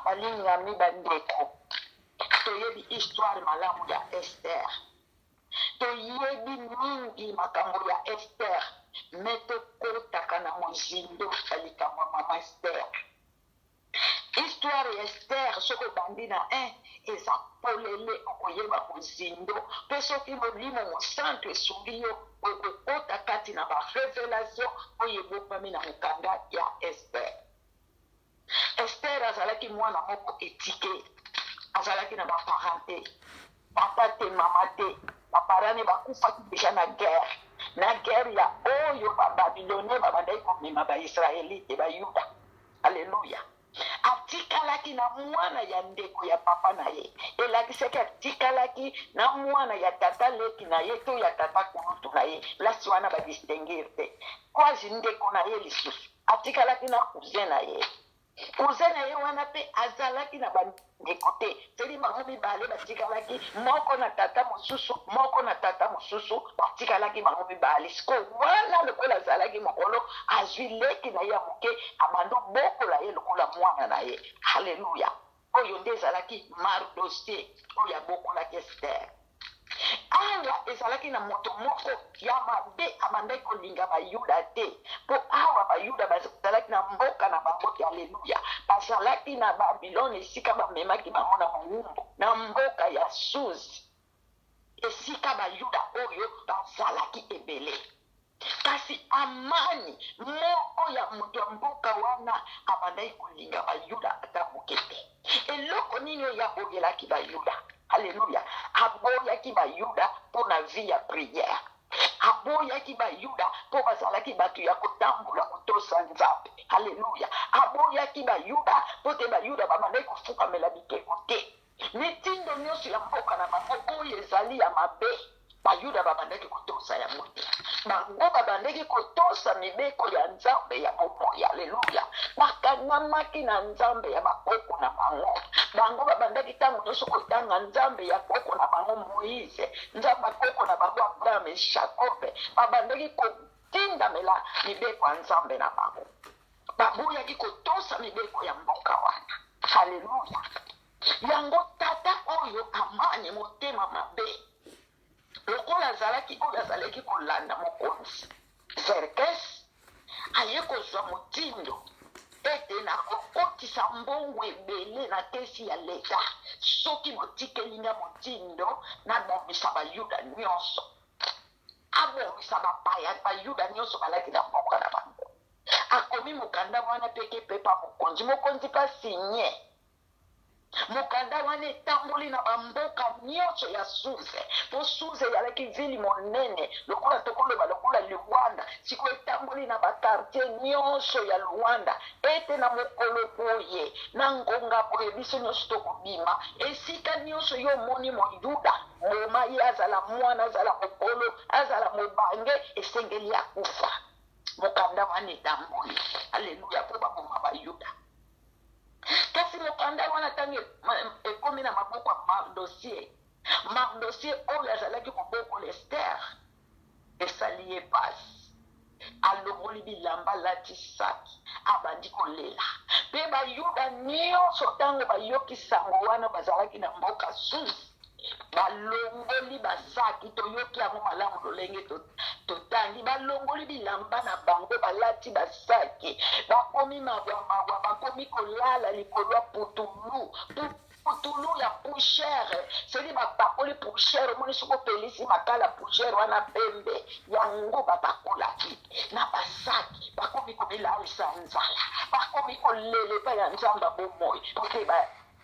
Balingami bandeko, toyebi histoire malamu ya Esther. Toyebi mingi makambo ya Esther, mais tokotaka na mozindo ya likambo ya mama Esther. Histoire ya Esther soki obandi na 1 eza polele, okoyeba mozindo, mpe soki Molimo Mosantu esungi yo, okokota kati na ba revelation oyo ebombami na mokanda ya Esther. Esther azalaki mwana moko etike, azalaki na ba parents te, papa te, mama te, ba parents ne bakufaki deja na guerre, na guerre ya oyo ba Babyloniens babandaki komema ba Israelites, ba Yuda. Alleluia. Atikalaki na mwana ya ndeko ya papa na ye, elakisaki atikalaki na mwana ya tata leki na ye to ya tata kulutu na ye, place wana ba distinguer te, quasi ndeko na ye lisusu. Atikalaki na cousin na ye. Cousin na ye wana pe azalaki na bandeko te. Seli bango mibale batikalaki moko na tata mosusu, moko na tata mosusu, batikalaki bango mibale. Sikoyo wana lokola azalaki mokolo, azwi leki na ye ya moke, abandi obokola ye lokola mwana na ye. Haleluya! Oyo nde ezalaki Mardosie oyo abokolaki Estere. Awa ezalaki na moto moko ya mabe abandaki kolinga Bayuda te, mpo awa Bayuda bazalaki na mboka na bango te. Aleluya! Bazalaki na Babilone, esika bamemaki bango na mowumbu, na mboka ya Suze, esika Bayuda oyo bazalaki ebele. Kasi Amani, moko ya moto ya mboka wana, abandaki kolinga Bayuda ata moke te. Eloko nini oyo ye aboyelaki Bayuda? Aleluya! Aboyaki Bayuda mpo na vie ya prière. Aboyaki Bayuda mpo bazalaki bato ya kotambola kotosa Nzambe. Aleluya! Aboyaki Bayuda mpo te Bayuda babandaki kofukamela bikeko te. Mitindo nyonso ya mboka na bango oyo ezali ya mabe, Bayuda babandaki kotosa yango te. Bango babandaki kotosa mibeko ya Nzambe ya bomoi. Aleluya! Bakangamaki na Nzambe ya bakoko na bango. Bango babandaki ntango nyonso kotanga Nzambe ya koko na bango Moize, Nzambe ya koko na bango Abrahame, Jakobe. Babandaki kotindamela mibeko ya Nzambe na bango. Baboyaki kotosa mibeko ya mboka wana. Aleluya! Yango tata oyo Amani motema mabe lokola azalaki oyo azalaki kolanda mokonzi Xerxes, aye kozwa motindo ete nakokotisa mbongo ebele na kesi ya leta soki botikeli nga motindo nabomisa Bayuda nyonso. Abomisa bapaya Bayuda nyonso balaki na mboka na bango. Akomi mokanda wana mpe eke mpe pa mokonzi, mokonzi mpe asigne. Mokanda wana etamboli na bamboka nyonso ya Suze, mpo Suze eyalaki vile monene, lokola tokoloba lokola Luanda. Sikoyo etamboli na bakartie nyonso ya Luanda, ete na mokolo boye, na ngonga boye, biso nyonso tokobima. Esika nyonso yo omoni Moyuda, boma ye, azala mwana, azala mokolo, azala mobange, esengeli akufa. Mokanda wana etamboli, aleluya, mpo baboma Bayuda. Kasi mokanda wana ntango ekomi na maboko ya Mardosie, Mardosie oyo azalaki kobokola Estere, esali ye mpasi. Alongoli bilamba, alati saki, abandi kolela. Mpe Bayuda nyonso ntango bayoki sango wana, bazalaki na mboka Suze, Balongoli basaki, toyoki yango malamu lolenge totangi, balongoli bilamba na bango, balati basaki, bakomi mawa mawa, bakomi kolala likolo ya putulu, putulu ya poussière. Soki bapakoli poussière, omoni soki opelisi makala poussière wana pembe, yango bapakolaki na basaki, bakomi komilalisa nzala, bakomi kolela epai ya Nzambe ya bomoi, po te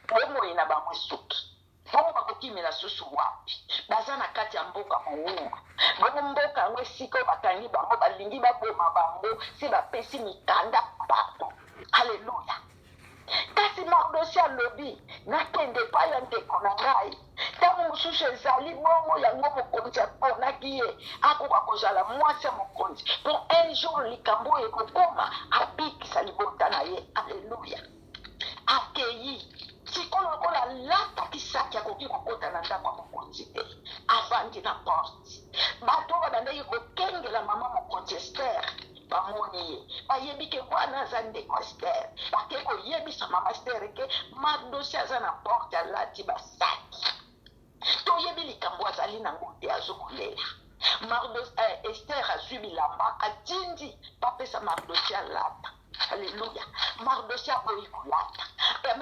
bomoi na bango esuki. Bongo bakokimela susu wapi? Baza na kati ya mboka mowumbu. Bongo mboka yango esika oyo bakangi bango, balingi baboma bango, se bapesi mikanda bato. Aleluya! Kasi Mardosi alobi, Nakende epai ya ndeko na ngai. Ntango mosusu ezali bongo yango mokonzi aponaki ye akoka kozala mwasi ya mokonzi, mpo un jour likambo oyo ekokoma, abikisa libota na ye. Aleluya! Akeyi. Sikoyo lokola alataki saki akoki kokota na ndako ya mokonzi te. Avandi na porte. Bato oyo babandaki kokengela mama mokonzi Estere bamoni ye. Bayebi ke wana aza ndeko Ester. Bake koyebisa mama Ester ke Mardoche aza na porte alati basaki. Toyebi likambo azali nango te, azokolela. Ester azwi bilamba, atindi bapesa Mardoche alata. Alleluia. Mardoche aboyi kolata.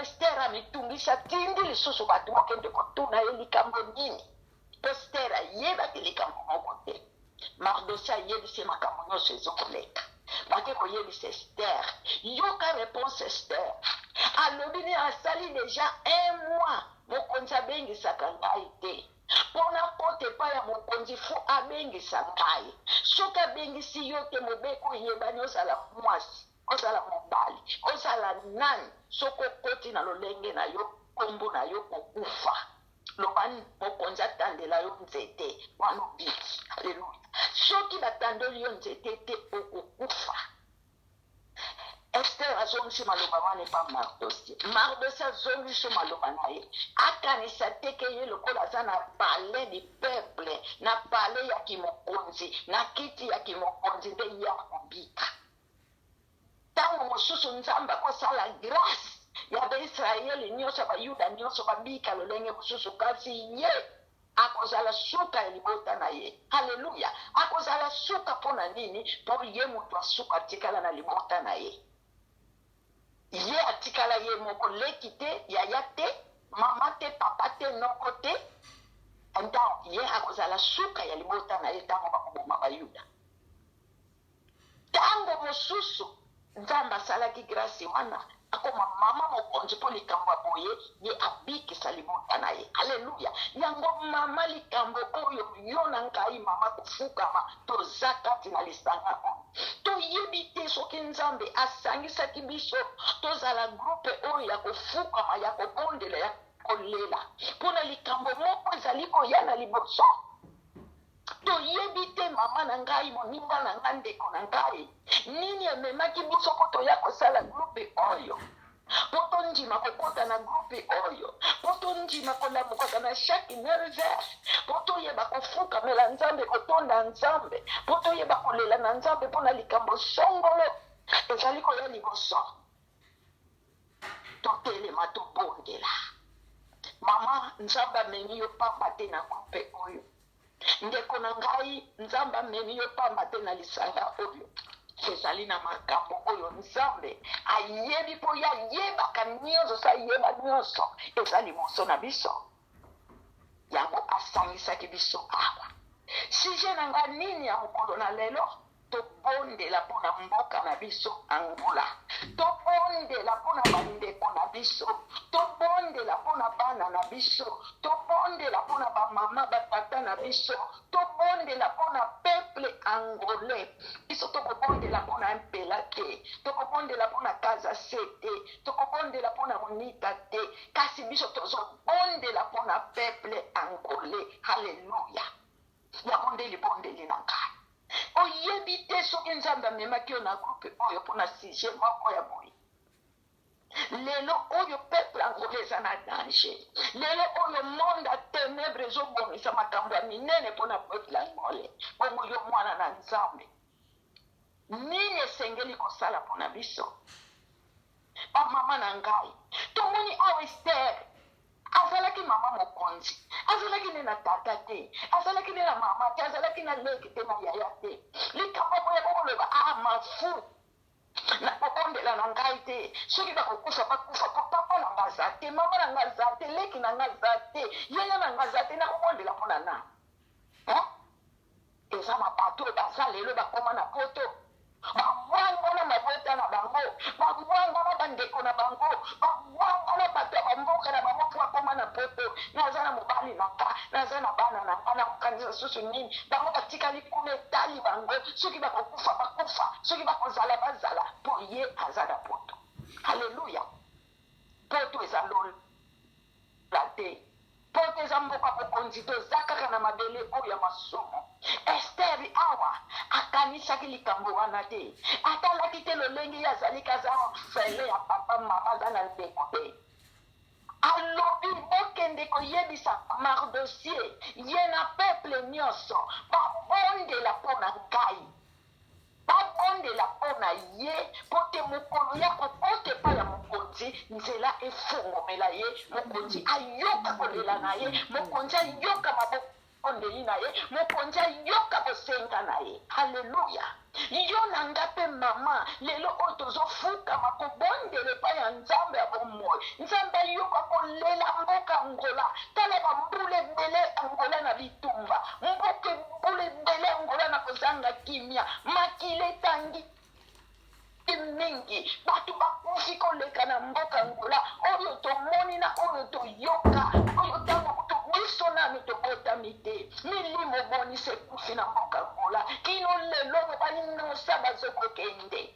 Ester amitungisi, atindi lisusu bato bakende kotuna ye likambo nini. Mpo Ester ayebaki likambo moko te. Mardoche ayebisi ye makambo nyonso ezokoleka. Bake koyebisa Ester. Yoka reponse Ester. Alobi nini? Asali deja un mois mokonzi abengisaka ngai te. Mpo nakota epai ya mokonzi fo abengisa ngai. Soki abengisi yo te, mobeko eyebani, ozala mwasi, ozala mobali, ozala nani, soki okoti na lolenge na yo, kombo na yo kokufa. Loba mokonzi atandela yo nzete wana obiki. Aleluya. Soki batandoli yo nzete te, okokufa. Ester azongisi maloba wana epa Mardosi. Mardosi azongisi maloba na ye. Akanisa te ke ye lokola aza na palais du peuple, na palais ya kimokonzi, na kiti ya kimokonzi nde ye akobika. Ntango mosusu Nzambe akosala grâce ya Baisraele nyonso, ya Bayuda nyonso babika lolenge mosusu, kasi ye akozala suka ya libota na ye. Aleluya! Akozala suka mpo na nini? Mpo ye moto asuka atikala na libota na ye. Ye atikala ye moko, leki te, yaya te, mama te, papa te, noko te. Ntango ye akozala suka ya libota na ye ntango bakoboma Bayuda. Tango mosusu Nzambe asalaki grâce wana akoma mama mokonzi mpo likambo ya boye ye abikisa libota na ye. Aleluya! Yango mama, likambo oyo yo na ngai mama kofukama, toza kati na lisanga oyo, toyebi te soki Nzambe asangisaki biso tozala groupe oyo ya kofukama, ya kobondela, ya kolela mpo na likambo moko ezali koya na liboso. Toyebi te mama na ngai, moninga na ngai, ndeko na ngai, nini ememaki biso mpo toya kosala groupe oyo, mpo tondima kokota na groupe oyo, mpo tondima kolamukaka na chaque 9 heures, mpo toyeba kofukamela Nzambe, kotonda Nzambe, mpo toyeba kolela na Nzambe mpo na likambo songolo ezali koya liboso. Totelema, tobondela. Mama, Nzambe amemi yo pamba te na groupe oyo. Ndeko na ngai, Nzambe amemi yo pamba te na lisanga oyo. Ezali na makambo oyo Nzambe ayebi, mpo ye ayebaka nyonso, so ayeba nyonso eza liboso na biso. Yango asangisaki biso awa. Sujet na ngai nini ya mokolo na lelo? Tobondela mpo na mboka na biso Angola. Tobondela mpo na bandeko na biso. Tobondela mpo na bana na biso. Tobondela mpo na bamama, batata na biso. Tobondela mpo na peuple angolais. Biso tokobondela mpo na Mpela te. Tokobondela mpo na Kaza-C te. Tokobondela mpo na Unita te. Kasi biso tozobondela mpo na peuple angolais. Haleluya! Yango nde libondeli na ngai. Oyebi te soki Nzambe amemaki yo na groupe oyo mpo na sujet moko ya boye. Lelo oyo peuple angolais eza na danger. Lelo oyo monde ya tenebre ezobongisa makambo ya minene mpo na peuple angolais. Bongo yo mwana na Nzambe, nini esengeli kosala mpo na biso? Bamama na ngai, tomoni awa Esther azalaki mama mokonzi, azalaki nde na tata te, azalaki nde na mama te, azalaki na leki te, na yaya te. Likambo boye bokoloba, ah mafu, nakobondela na ngai te, soki bakokufa bakufa, po papa na ngai aza te, mama na ngai aza te, leki na ngai aza te, yaya na ngai aza te, nakobondela mpo na nani? Hein? Eza na bato oyo baza lelo bakoma na poto, babwangana mabota na bango, babwangana bandeko na bango, babwangana bato ya bamboka na bango mpo bakoma na poto. Naza na mobali na nga, naza na bana na nga, nakokanisa susu nini? Bango batikali kuna, etali bango soki bakokufa bakufa, soki bakozala bazala, mpo ye aza na poto. Haleluya! Poto eza lola te. Poto eza mboka bokonzi, toza kaka na mabele oyo ya masumu. Esther awa akanisaki likambo wana te, atalaki te lolenge ye azali aza orphelin ya papa mama, aza na ndeko te. Alobi bokende koyebisa Mardochée ye na peuple nyonso babondela mpo na ngai. Babondela mpo na ye, mpo te mokolo ya kokota epai ya mokonzi, nzela efongomela ye, mokonzi ayoka kolela na ye, mokonzi ayoka mabondeli na ye, mokonzi ayoka bosenga na ye. Aleluya! Yo na nga mpe mama, lelo oyo tozofukama kobondela epai ya Nzambe ya bomoi. Nzambe ayoka kolela mboka Angola. Tala bambula ebele Angola na bitumba, mboka mbula ebele Angola na kozanga kimia, makila etangi mingi, bato bakufi koleka na mboka Angola, oyo tomoni na oyo toyoka, oyo ntango kutu biso nanu tobotami te. Milimo bonisa ekufi na mboka Angola kino lelo oyo bainosa bazokokende.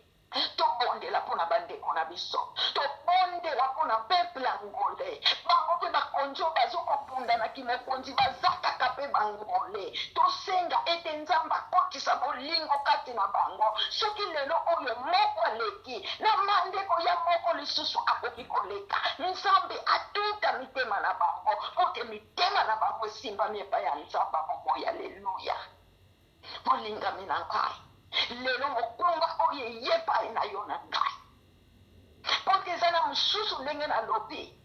Tobondela mpo na bandeko na biso, tobondela mpo na peuple angolais. Bango mpe bakonzi oyo bazokobunda na kimokonzi baza kaka mpe bangolais. Tosenga ete Nzambe akotisa bolingo kati na bango. Soki lelo oyo moko aleki na mandeko ya moko lisusu akoki koleka, Nzambe atuta mitema na bango mpo te mitema na bango esimbami epai ya Nzambe ya bomoi. Aleluya! Molingami na ngai, lelo mokumba oyo eye epai na yo na ngai, mpo te eza na mosusu ndenge nalobi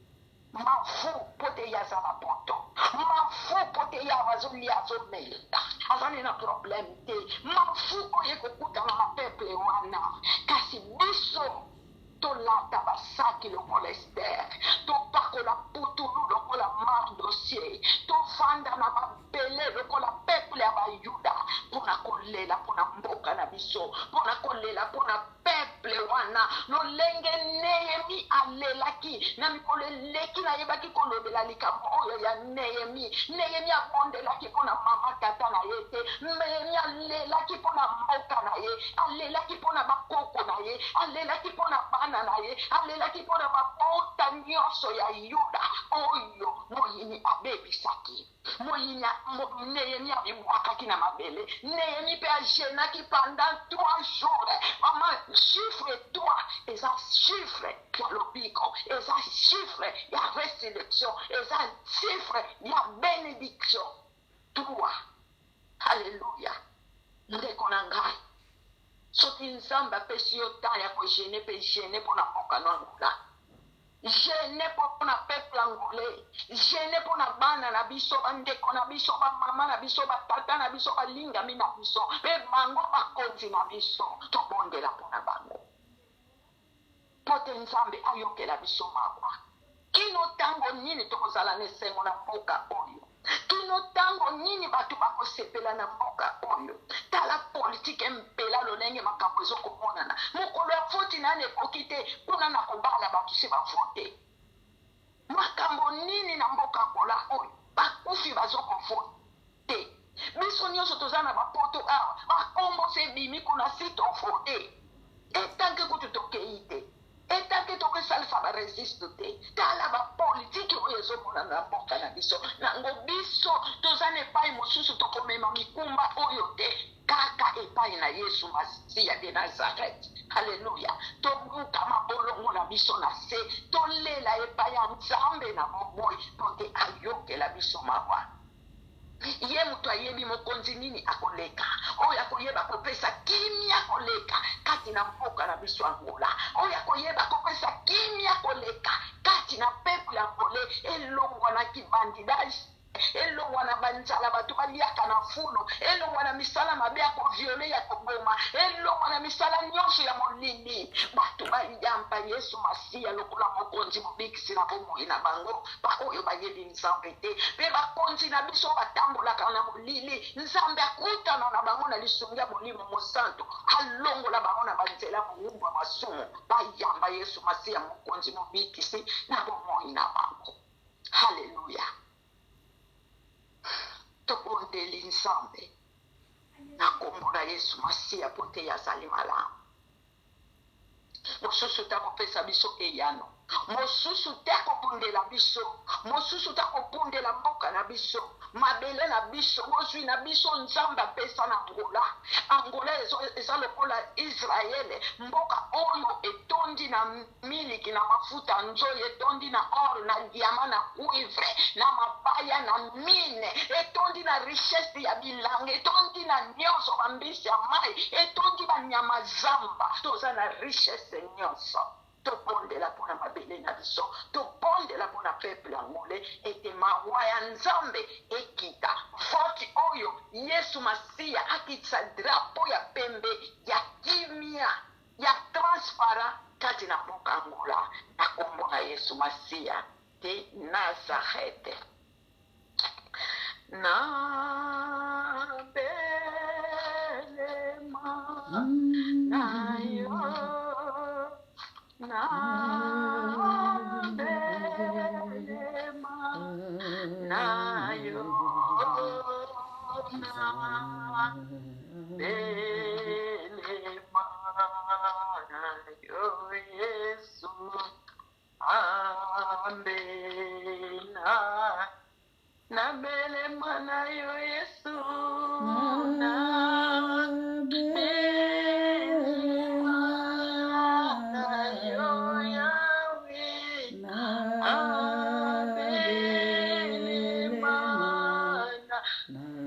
mafu mpo te ye aza na poto, mafu mpo te ye awa azolia azomela azali na problème te, mafu oyo ekokutana na peuple wana. Kasi biso tolata basaki lokola Ester, topakola putulu lokola Mardosie, tovanda na mabele lokola peuple ya Bayuda mpo na kolela mpo na mboka na biso, mpo na kolela mpo na peuple wana, lolenge Nehemi alelaki na mikolo eleki. Nayebaki kolobela likambo oyo ya Nehemi. Nehemi abondelaki mpo na mama tata na ye te. Nehemi alelaki mpo na mboka na ye, alelaki mpo na bakoko na ye, alelaki mpo na bana na ye, alelaki mpo na mabota nyonso ya Yuda oyo moyini abebisaki. Moyini, Nehemi amibwakaki na mabele. Nehemi mpe agenaki pendant 3 jours. Mama, chiffre 3 eza chiffre ya lobiko, eza chiffre ya resurrection, eza chiffre ya benediction. 3. Alleluia. Ndeko na ngai, soki Nzambe apesi yo temps ya ko jeune, mpe jeune mpo na mboka no Angola, jeune mpo na peuple angolais, jeune mpo na bana na biso, bandeko na biso, bamama na biso, batata na biso, balingami na biso, mpe bango bakonzi na biso, tobondela mpo na bango mpo te Nzambe ayokela biso mawa. Kino ntango nini tokozala na esengo na mboka oyo? Kino ntango nini bato bakosepela na mboka oyo? Tala politike mpela lolenge makambo ezokomonana. Mokolo ya voti nani ekoki te kuna na kobala bato se bavote. Makambo nini na mboka Angola oyo bakufi bazokovote? Biso nyonso toza na bapoto awa, bakombo se ebimi kuna si tovote. Etanke kutu tokei te, etanke tokosalisa baresiste te. Tala bapolitiki oyo ezomonana na mboka na biso nango. Biso toza na epai mosusu tokomema mikumba oyo te, kaka epai na Yesu Masiya de Nazareth. Alleluya! Tobuka mabolongo na biso na se, tolela epai ya Nzambe na bomoi mpo te ayokela biso mawa. Ye moto ayebi mokonzi nini akoleka, oyo akoyeba kopesa kimia koleka kati na mboka na biso Angola, oyo akoyeba kopesa kimia koleka kati na peuple angolais, elongwa na kibandidage, elongwa na banzala bato baliaka na fulu, elongwa na misala mabe ya koviole, ya koboma, elongwa na misala nyonso ya molili. Bato bayamba Yesu Masiya lokola mokonzi mobikisi na bomoi na bango, baoyo bayebi Nzambe te, mpe bakonzi na biso batambolaka na molili. Nzambe akutana na bango na lisungi ya Molimo Mosantu, alongola bango na banzela mowumbu ya masumu, bayamba Yesu Masiya mokonzi mobikisi na bomoi na bango. Haleluya! Tobondeli Nzambe na kombo na Yesu Masiya mpo te ye azali malamu. Mosusu te akopesa biso eyano. Mosusu te akobundela biso, mosusu te akobundela mboka na biso, mabele na biso, bozwi na biso Nzambe apesa na Angola. Angola eza lokola Israele, mboka oyo etondi na miliki, na mafuta nzoi, etondi na or, na diama, na cuivre, na mabaya, na mine, etondi na richesse ya bilanga, etondi na nyonso, bambisi ya mai, etondi banyama zamba. Toza na richesse nyonso. Tobondela mpo na mabele na biso, tobondela mpo na peuple angolais ete mawa ya Nzambe ekita. Vote oyo Yesu Masiya akitisa drapeau ya pembe ya kimia ya transparent kati na mboka Angola na kombo na Yesu Masiya de Nazareth. Na belema na yo na belema na yo na belema na yo Yesu Amena. Nabelema na yo Yesu. Nabelema na yo Yahweh. Abelema na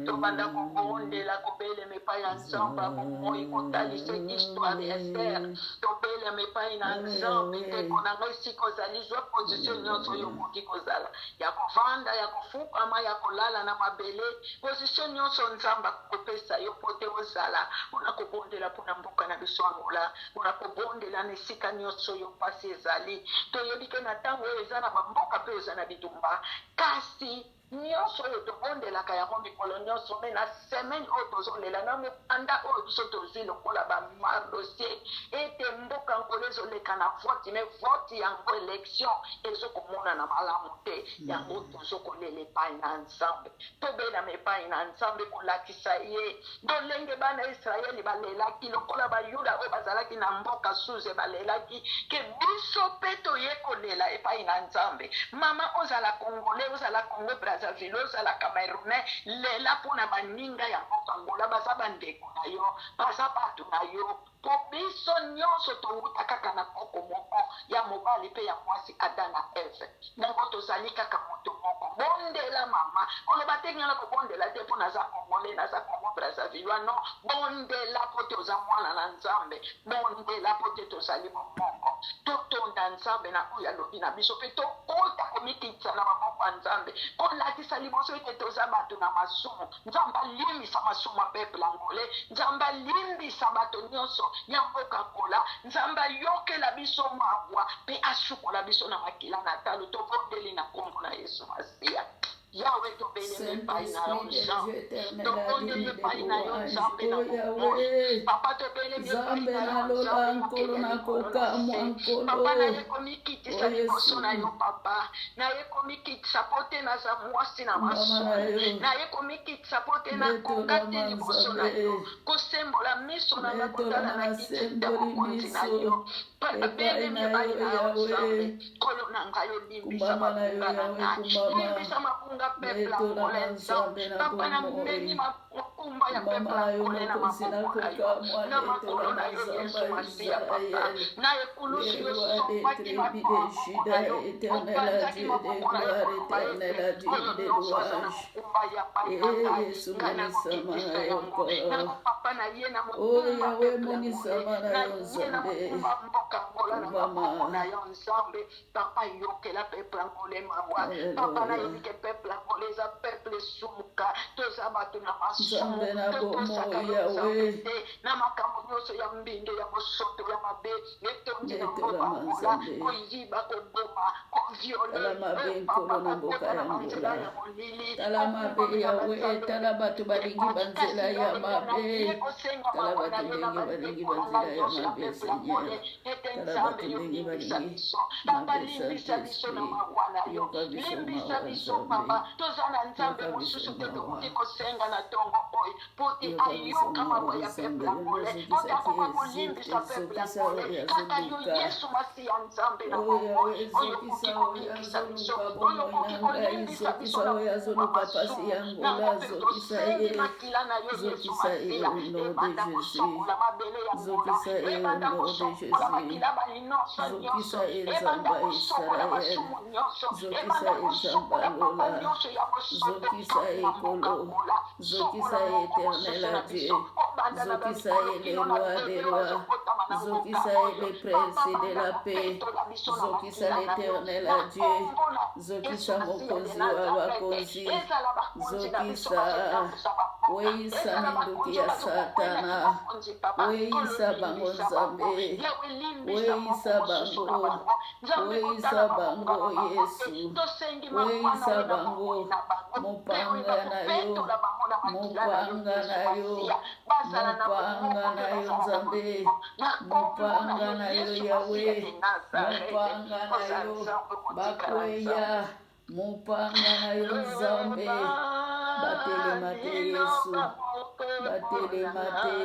tobanda kobondela kobelema epai ya Nzambe ya bomoi kotalisa histoire ya Esther. Tobelema epai na Nzambe. Ndeko na ngai, esika ozali, zwa position nyonso oyo okoki kozala, ya kovanda, ya kofukama, ya kolala na mabele, position nyonso Nzambe akopesa yo mpo te ozala mpo na kobondela mpo na mboka na biso Angola, mpo na kobondela na esika nyonso oyo mpasi ezali. Toyebi ke na ntango oyo eza na bamboka mpe eza na bitumba, kasi Nionso oyo tobondelaka yango mikolo nionso mais na semaine oyo tozolela na mokanda oyo biso tozui lokola ba mardossier ete mboka Angola ezoleka na vote mais vote yango election ezokomonana malamu te yango tozokolela epai na Nzambe tobelama epai na Nzambe kolakisa ye Lolenge bana Israeli balelaki, lokola Bayuda oyo bazalaki na mboka Suze balelaki, ke biso pe toye kolela epai na Nzambe. Mama, ozala Congolais, ozala Congo Brazzaville, ozala Camerounais, lela po na baninga ya mboka Angola, baza bandeko na yo, baza batu na yo, po biso nionso towuta kaka na koko moko ya mobali pe ya mwasi, Adam na Eve. Yango tozali kaka moto moko. Bondela mama. Koloba te nga nakobondela te po naza congolais, naza congo brazzavillois non. Bondela po te oza mwana na Nzambe. Bondela po te tozali bomoko. Totonda Nzambe na oyo alobi na biso pe tokota komikitisa na maboko ya Nzambe. Kolakisa liboso ete toza bato na masumu. Nzambe alimbisa masumu ya peuple angolais. Nzambe alimbisa bato nionso ya mboka Angola. Nzambe ayokela biso mawa pe asukola biso na makila na talo. Tobondeli na kombo na Yesu Masiya. Yahweh tobelemi epayi na yo Saint-Esprit de Nzambe. Dieu éternel, la Tobondeli digne de epayi na yo louange. Nzambe na Oh bomoi. Yahweh, Papa tobelemi epayi Nzambe na na yo lola, Nzambe Nkolo mokeli ya na likolo na kokamwa, se. Nkolo. Papa naye komikitisa Oh liboso Yesu, na yo papa. Naye komikitisa po te naza mwasi na kumbama na masumu. yo, Naye komikitisa po te nakoka te netolama liboso na Nzambe, yo. Kosembola miso na nga kotala netolama na na kiti ya semboli bokonzi na miso yo. epai Nabelemi na epai yo na yo Nzambe. Yahweh, Nkolo na ngai olimbisa kumbama na yo mabunga na Yahweh, ngai. kumbama, Limbisa mabunga peuple netolama angolais Nzambe. Nzambe na Papa namemi bomoi. mokumba ya Kumbama peuple na yo angolais na mokonzi na maboko na yo. kokamwa, Na makolo netolama na yo Nzambe Yesu ya Masiya papa. Israël. Na ekulusu Le yo roi des sopaki tribus maboko de na Juda, yo. éternel à Opanzaki Dieu de maboko na yo gloire, koloba éternel ete à Dieu oyo de nyonso aza na louange. mokumba ya pai na Eh, ngai. Yesu Ngai monisama nakokitisa na yo yango. nkolo. Nako papa na ye na Oh mokumba Yahweh peuple angolais. monisama na Na yo ye na Nzambe. mokumba mboka Angola na maboko Kumbama. na yo Nzambe. Papa yokela peuple angolais mawa. Papa Alléluia. nayebi ke peuple angolais eza peuple esumuka. Toza bato na masumu. Nzambe na Totosaka bomoi yo Nzambe Yahweh. te na makambo nyonso ya mbindo ya bosoto ya mabe etondi na mboka Netolama Angola. Nzambe. Koyiba, koboma, koviole. Tala mabe Eh, nkolo papa na mboka kokota ya na banzela Angola. ya molili. Tala mabe Kokumbamela Yahweh, banzambe tala bato balingi ndeko. banzela Kasi ya yawe nga mabe. naye kosenga Tala mawa na bato yo na ndenge balingi bandeko na banzela ngai ya nyonso ya mabe peuple Seigneur. angolais ete Tala Nzambe, bato yo ndenge limbisa balingi. biso. Papa, Mabe limbisa biso na Saint-Esprit, mawa na yo. yoka biso Limbisa mawa biso, Nzambe, Papa. Toza na Nzambe yoka biso mosusu te, mawa, tokoki kosenga na ntongo oyo po te yoka biso ayoka mawa mawa ya Nzambe, peuple yo nde angolais, po te ozokisaki akoka Egypte, kolimbisa peuple zokisa angolais. oyo Kaka yo, azoluka. Yesu Masiya, Nzambe na Oyo bomoi, Yawe, oyo okoki zokisa oyo kobikisa biso, azoluka oyo bomoi okoki na ngai, kolimbisa biso zokisa na oyo kokufa azoluka pasi masumu. ya Nango Angola, mpe zokisa tosengi ye, makila na yo, Yesu zokisa ye Masiya, au nom de ebanda Jésus, kosokola mabele ya Ngola, zokisa ye au ebanda nom de kosokola Jésus, makila balinoso nyonso, zokisa ye ebanda Nzambe ya kosokola Israël, masumu nyonso, zokisa ebanda ye Nzambe kosokola ya papa Lola, nyonso ya bosoto zokisa kati ye na mboka Nkolo, Ngola. zokisa Sokola ye moko Éternel mosusu à na Dieu, biso, obanda na zokisa bamikolo ye le kino na roi des bebe rois, bazokotama na mboka zokisa ye oyo. le Papa, prince de banda la paix, kopetola biso na zokisa makila na yo, l'Éternel na à Dieu, kombo na Yesu zokisa Masiya de mokonzi wa Nazarete. bakonzi, Ezala bakonzi na biso zokisa, bazotambusa bamboka, weyisa ezala minduki bakonzi ya bazokokwela Satana, bakonzi, Papa Nkolo, weyisa bango limbisa bango. Nzambe, Yawe, limbisa moko weyisa mosusu na bango, bango. Nzambe, weyisa kotala bakonga bango na bango te. Yesu, Tosengi mawa na weyisa yo na bomoi bango, na bango, mpe oyeba mopanga na yo, kopetola bango na makila na yo, mopanga Yesu na yo, Masiya. Bazala na mopanga bomoko mpe na yo bazala na Nzambe, bolingo na kombo na mopanga yo, na yo Yesu Masiya Yawe, de Nazarete. mopanga na Oza yo, Nzambe, kotikala Nzambe. bakweya, mopanga na yo Nzambe, Loba batelema te Yesu, liloba moko mpona batelema nga. te,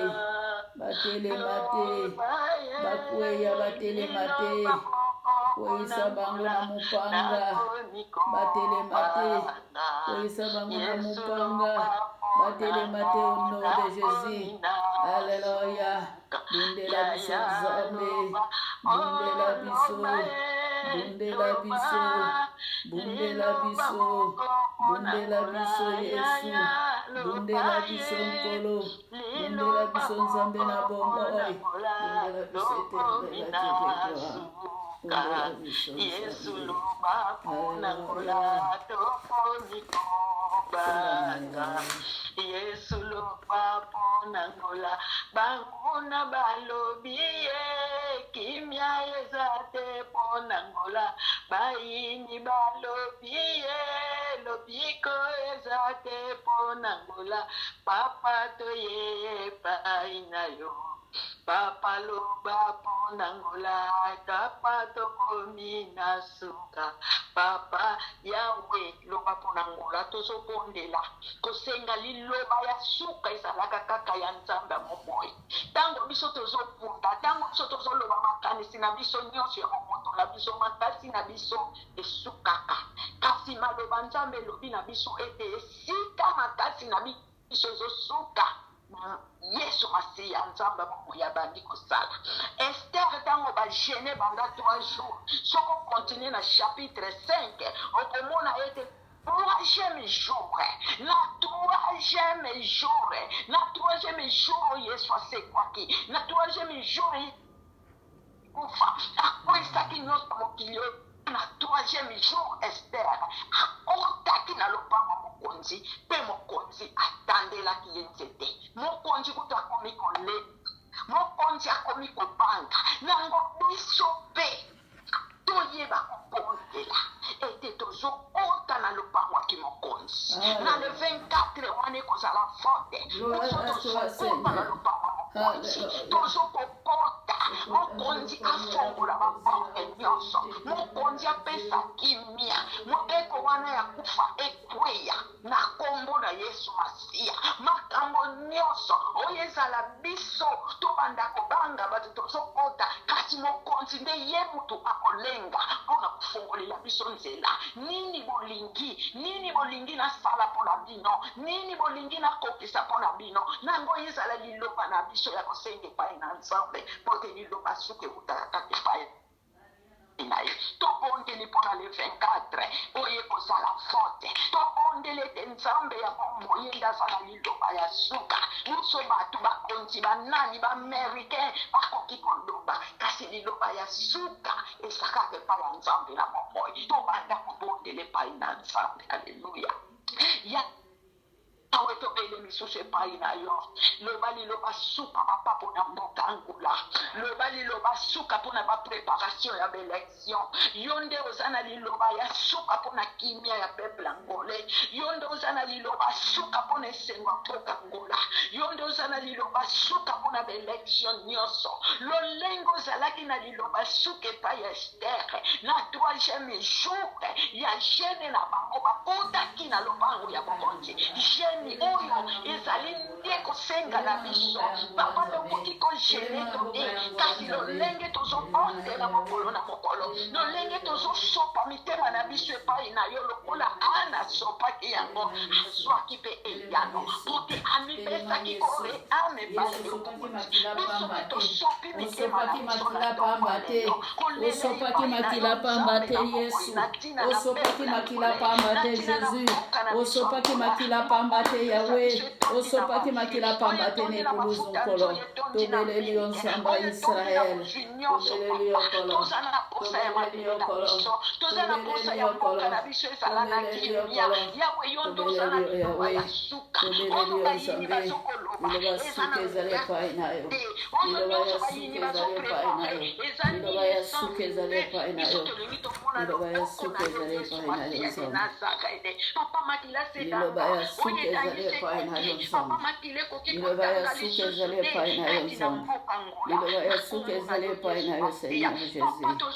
batelema te, Loba ye bakweya, batelema te, liloba moko mpona kweyisa bango ngola na mopanga, nakomi batelema te, kobanga. kweyisa bango na Yesu mopanga, loba mpona batelema nga te au nom de nakomi Jésus. na Alléluia. suka. Bundela biso Yaya Nzambe, loba, bundela oh biso, loba ye bundela loba biso, bundela liloba biso, moko mpona bundela ngola. biso Yesu, Yaya loba bundela biso ye Nkolo, bundela liloba biso Nzambe moko na mpona bomoi, ngola bundela biso tokomi Éternel na Dieu de gloire, suka. bundela biso Yesu Nzambe. loba mpona ngola Alléluia. tokomi Tongana kobanga. Yawe. Yesu loba mpona ngola banguna balobi ye kimia eza te mpona ngola bayini balobi ye lobiko eza te mpona ngola. Papa, toye epai na yo. Papa, loba mpona ngola. Papa, tokomi na suka. Papa Yawe, loba mpona ngola. Tozobondela kosenga liloba ya suka ezalaka kaka ya Nzambe ya bomoi. Ntango biso tozobunda, ntango biso tozoloba makanisi na biso nyonso ya bomoto na biso, makasi na biso esukaka, kasi maloba Nzambe elobi na biso ete esika makasi na biso ezosuka, Yesu Masiya, Nzambe ya bomoi, abandi kosala. Ester, ntango bajeûner banda 3 jours, soki ocontinuer na chapitre 5, okomona ete troisième jour, na troisième jour, na troisième jour oyo Yesu asekwaki, na troisième jour kufa akwesaki nyonso mokili oyo, na troisième jour Ester akotaki na lopango mokonzi, mpe mokonzi atandelaki ye nzete. Mokonzi kutu akomi kolela, mokonzi akomi kobanga. Nango biso mpe toyeba kobondela ete tozokota na lopango yaki mokonzi na le 24 wana ekozala forte. Gloire Biso à toi, tozokota na Seigneur. lopango ya mokonzi. Alléluia. Tozokokota, mokonzi afongola baporte nyonso, mokonzi apesa kimia, mobeko wana ya kufa ekweya na nkombo na Yesu Masiya. Makambo nyonso oyo ezala biso tobanda kobanga bato, tozokota, kasi mokonzi nde ye moto akolenga mpona kofongolela biso nzela. Nini bolingi? Nini bolingi nasala mpona bino? Nini bolingi nakokisa mpona bino? Nango ezala liloba na biso ya kosenga epai na Nzambe, mpo te liloba suki eutaka kaka epai na ye. Tobondeli mpona le 24 oyo ekozala forte. Tobondeli ete Nzambe ya bomoi ye nde aza na liloba ya suka. Biso bato, bakonzi, banani, baaméricain bakoki koloba, kasi liloba ya suka ezakaka epai ya Nzambe na bomoi. Tobanda kobondela epai na Nzambe. Alleluya. Yawe. Tobele misusu epai na yo. Loba liloba suka, papa, mpona mboka Angola. Loba liloba suka mpona bapreparation ya baélection. Yo nde oza na liloba ya suka mpona kimia ya peuple angolais. Yo nde oza na liloba suka mpona esengo ya mboka Angola. Yo nde oza na liloba suka mpona baélection nyonso. Lolenge ozalaki na liloba suka epai ya Ester na troisième jour ya jeûne na bango, bakotaki na lopango ya bokonzi. Jeûne oyo ezali nde kosenga na biso, papa, tokoki kojeûner to te, kasi lolenge tozobondela mokolo na mokolo, lolenge tozosopa mitema na biso epai na yo, lokola Ana asopaki yango, azwaki mpe eyano po te amipesaki corps et âme epai Yesu ya osopaki bokonzi. makila Biso pamba mpe te. tosopi mitema na Osopaki biso na makila ntongo pamba te. lelo, kolela Osopaki epai na yo, makila pamba Nzambe te na bomoi, Yesu. na ntina na Osopaki peuple makila angolais, pamba na te ntina na Jésus. mboka na biso Osopaki Angola. makila pamba te Pesa Yahweh. biso etondi na Osopaki bozwi makila oyo pamba te etondi na nekuluzu mafuta nkolo. nzoi, etondi na Tobeleli yo milike Nzambe ya oyo etondi na Israel. bozwi nyonso. Tobeleli yo Papa, Nkolo. toza na posa ya Tobeleli mabele yo na Nkolo. biso, toza na posa Tobeleli ya yo mboka Nkolo. na biso ezala na Tobeleli yo kimia. Nkolo. Yawe, yo nde oza na Tobeleli yo liloba ya Yahweh. suka. Tobeleli Oyo yo bayini Nzambe. bazokoloba Liloba eza suka na ezali nguya epai na yo. te. Oyo Liloba nyonso ya bayini suka ezali epai na yo. bazoprépare eza Liloba nini ya sans suka ezali te. epai na Biso yo. tolingi tomona Liloba ya loboko suka na yo, ezali Yesu epai na yo Masiya de Nzambe. Nazarete. Papa, makila Liloba setanga ya oyo suka ezali etangisi epai na yo ekoki. Papa, Nzambe. makila ekoki Liloba ya kotanga suka lisusu ezali te epai na yo kati na Nzambe. mboka Angola, Liloba ya na suka kombo na ezali yo epai Yesu na yo Masiya. Seigneur Papa, Jésus.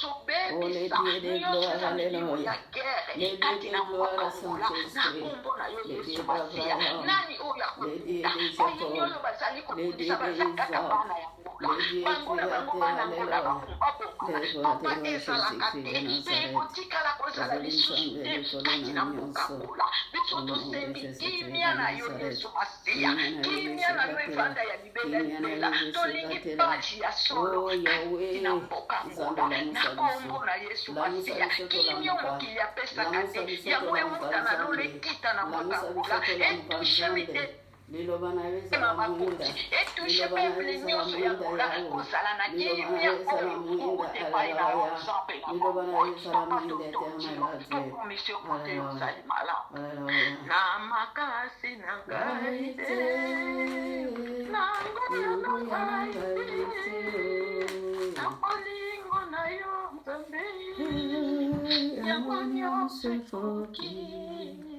Oh, le tozobebisa Dieu de nyonso gloire, eza milimo Alléluia. ya guerre Le Dieu kati de na gloire, mboka Angola, na Saint-Esprit. kombo na yo Le Yesu Dieu Masiya. d'Abraham. Nani oyo Le Dieu akobunda? de Bayini Jacob. oyo bazali Le Dieu kobundisa baza kaka d'Isaac. bana ya Angola. Le Dieu Bango na bango, créateur, bana Angola, Alléluia. babomana. Le roi Papa, des rois, ezalaka Jésus-Christ te de mpe Nazareth. ekotikala kozala Ozali lisusu Nzambe te likolo kati na na mboka nyonso. Angola. Biso Au nom de tosengi Jésus-Christ de kimia na yo, Nazareth. Yesu Masiya. Kimia na yo Kimia Yesu na yo batela. evanda ya libela Kimia na libela. yo Yesu Tolingi batela. page ya solo Oh kati na Yahweh, mboka Nzambe Angola, na lamusa kombo biso. na Yesu Lamusa Masiya. biso Kimia tolamuka. mokili apesaka Lamusa te, biso yango tolamuka euta na lola, Nzambe. ekita na mboka Lamusa biso Angola, tolamuka etouche Nzambe. mitema Liloba na yo ezala mwinda. bakonzi, etouche Liloba na yo peuple ezala nyonso ya mwinda Angola, Yawe. kozala na Liloba na kimia yo ezala oyo mwinda. outa epai na yo, Alléluia. Nzambe na Liloba na bomoi. yo ezala Papa, mwinda totondi éternel yo, à Dieu. tokumisi yo po te Alléluia. ozali malamu. Alléluia. Na makasi na ngai Ngai te, te, na nguya na na nguya na ngai te, ngai te. na bolingo na yo, Nzambe, yango Yango nyonso nyonso ekoki. ekoki.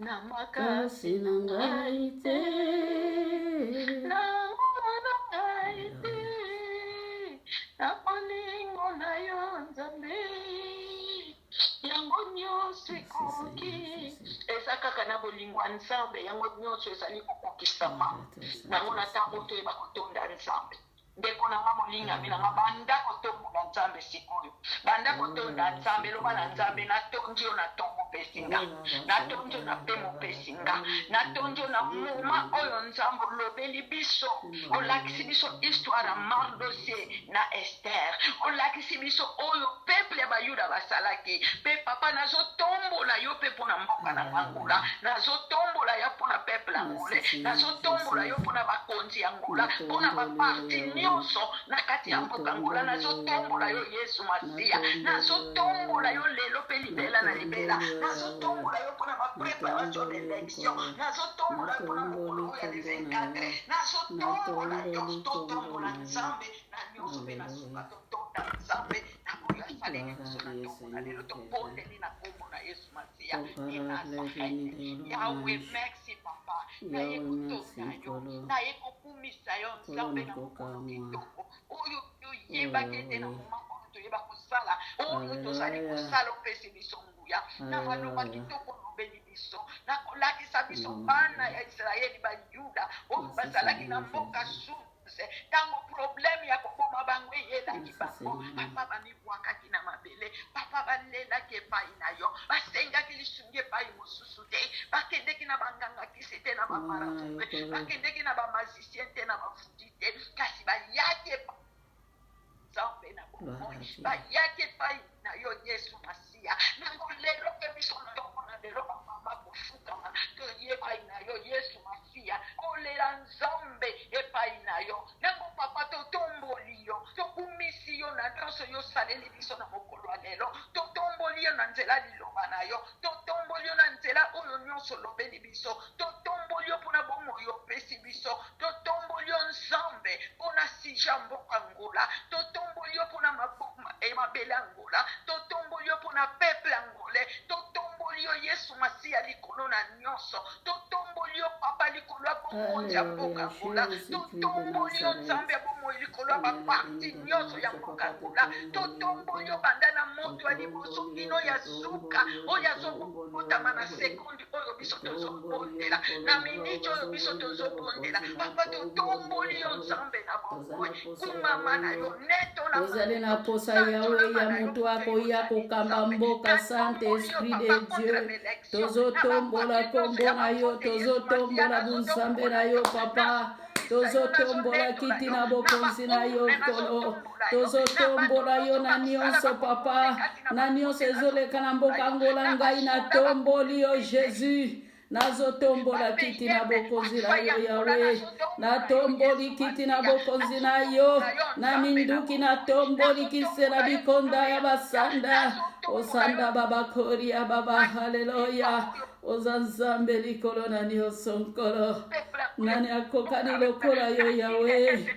Na makasi Kasi na na ngai ngai te, te. na nguya na ngai te, Alléluia. na bolingo na yo, Nzambe, yango nyonso Merci ekoki. Seigneur Jésus. Eza kaka na bolingo ya Nzambe yango nyonso ezali kokokisama. Gloire à toi, Nango na ntango Saint-Esprit. toyeba kotonda Nzambe. Ndeko na nga molingami na nga, banda kotombola Nzambe sikoyo, banda kotonda Nzambe. Loba na Nzambe: natondi yo na ntongo opesi nga, natondi yo na pema opesi nga, natondi yo na moma oyo. Nzambe, olobeli biso, olakisi biso histoire ya Mardochée na Ester, olakisi biso oyo peuple ya Bayuda basalaki. Mpe papa, nazotombola yo mpe mpona mboka na Angola, nazotombola yo mpona peuple angolais, nazotombola yo mpona bakonzi ya Angola, mpona baparti nyonso na kati ya mboka Angola. Nazotombola yo, Yesu Masiya, nazotombola yo lelo mpe libela na libela. Nazotombola yo mpona bapréparation d'élection, nazotombola yo mpona mokolo oyo ya le 24. Nazotombola yo. Totombola Nzambe na nyonso mpe na suka totonda Nzambe na oyo asaleli biso na ntongo na lelo. Tobondeli na kombo na Yesu Masiya de Nazareth. Yawe, merci papa. Naye kotonda yo, naye kokumisa yo, Nzambe, na mokolo kitoko oyo toyebaki ete na moma oyo toyeba kosala oyo tozali kosala. Opesi biso nguya na maloba kitoko olobeli biso na kolakisa biso bana ya Israeli, Bayuda oyo bazalaki na mboka Suse. Ntango problème ya koboma bango eyelaki bango, papa, bamibwakaki na mabele. Papa, balelaki epai na yo, basengaki lisungi epai mosusu te, bakendeki na banganga-kisi te, na bamarabouts, bakendeki na bamagicien te, na bafuti te, kasi bayaki epai Nzambe na bomoi, bayaki epai na yo, Yesu Masiya. Nango lelo mpe biso na ntongo na lelo, bamama, kofukama toye epai na yo, Yesu Masiya, kolela Nzambe epai na yo. Nango papa, totomboli yo, tokumisi yo na nyonso yo osaleli biso na mokolo ya lelo. Totomboli yo na nzela liloba na yo, totomboli. Totomboli yo na nzela oyo nyonso olobeli biso. Totomboli yo mpo na bomoi opesi biso. Totomboli yo Nzambe mpo na sujet ya mboka Angola. Totomboli yo mpo na mabele Angola. Totomboli yo mpo na peuple angolais. Totomboli yo Yesu Masiya likolo na nyonso. Totomboli yo Papa likolo ya bokonzi ya mboka Angola. Totomboli yo Nzambe ya bomoi likolo ya baparti nyonso ya mboka Angola. Totomboli yo banda na moto ya liboso kino ya suka oyo azobotama na sekondi oyo biso tozobondela, na miniti oyo biso tozobondela. Papa, totomboli yo Nzambe na bomoi, kumama na yo, netola Tozali na posa Yawe ya moto akoya kokamba mboka, Saint Esprit de Dieu. Tozotombola kombo na yo, tozotombola bunzambe na yo Papa, tozotombola kiti na bokonzi na yo Nkolo, tozotombola yo na nyonso Papa, na nyonso ezoleka na mboka Angola. Ngai natomboli yo Jesus, nazotombola kiti na bokonzi na yo Yawe, natomboli kiti na bokonzi na yo na minduki, natomboli kise na bikonda ya basanda osanda babakoria baba. Haleluya, oza Nzambe likolo na nyonso. Nkolo, nani akokani lokola yo Yawe?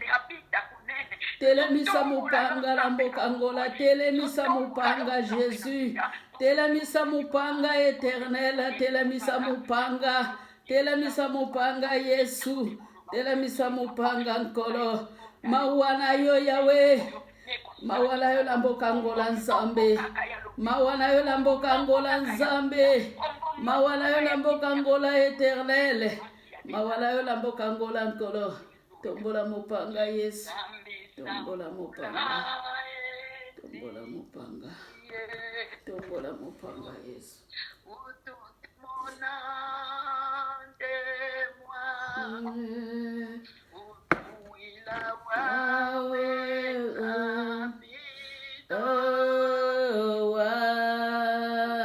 Telemisa mopanga na mboka Angola, telemisa mopanga Jésus, telemisa mopanga Éternel, telemisa mopanga, telemisa mopanga Yesu, telemisa mopanga Nkolo. Mawa na yo Yawe, mawa na yo na mboka Angola Nzambe, mawa na yo na mboka Angola Nzambe, mawa na yo na mboka Angola Éternel, mawa na yo na mboka Angola Nkolo. Tombola mopanga Yesu, tombola mopanga, tombola mopanga, tombola mopanga Yesu.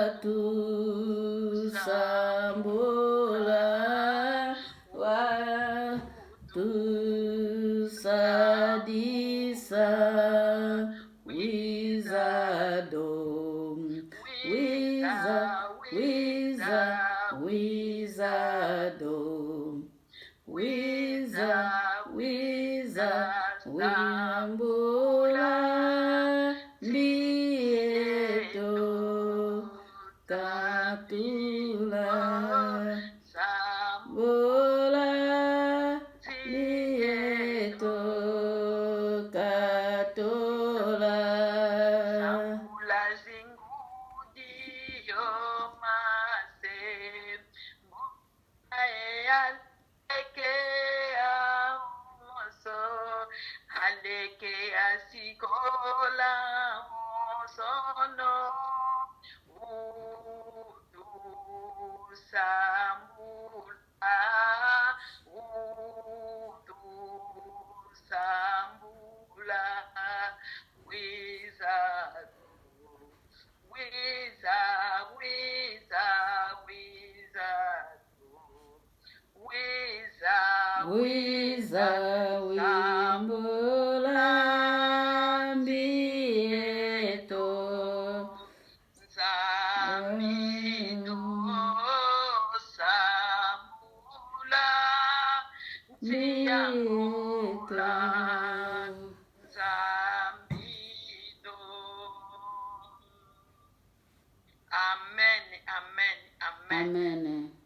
Watu sambola watu sadisa wizadom wiza wiza wizadom wiza wiza wimbola mbieto katula bola lieto katola. Wiza wimbola mbieto. Mbieto. Amen, amen, amen. Amen.